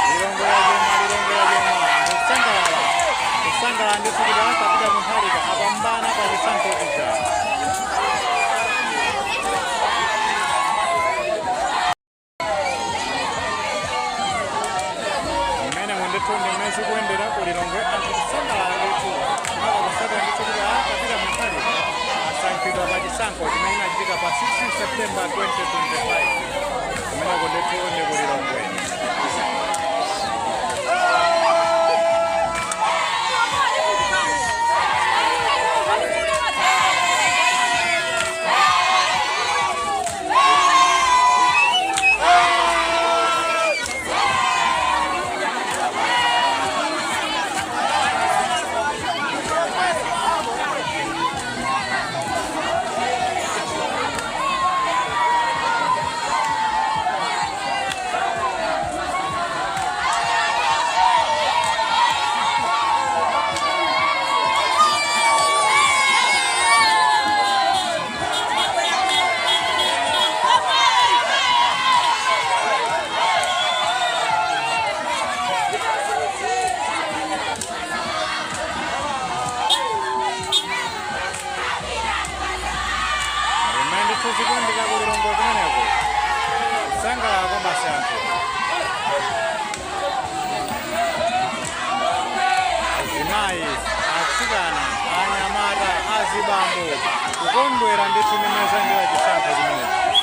Lilongwe yachema, Lilongwe yachema, kusangalala, kusangalala ndithu kuti a Peter Mutharika apambana pa chisankho chija. Mmene ndithu ndi mmene zikuyendera ku Lilongwe, anthu kusangalala ndithu kumaka kusatira ndithu kuti a Peter Mutharika asankhidwa pa chisankho chimene chinachitika pa 16 September 2025. Kumeneko ndithu ndi ku Lilongwe. Mmene ndithu zikuyendera ku Lilongwe kumeneko, kusangalala kwa basi, anthu, azimayi, atsikana, anyamata, azibambo, kukondwera ndithu ndi mmene zayendera chisankho chimenechi.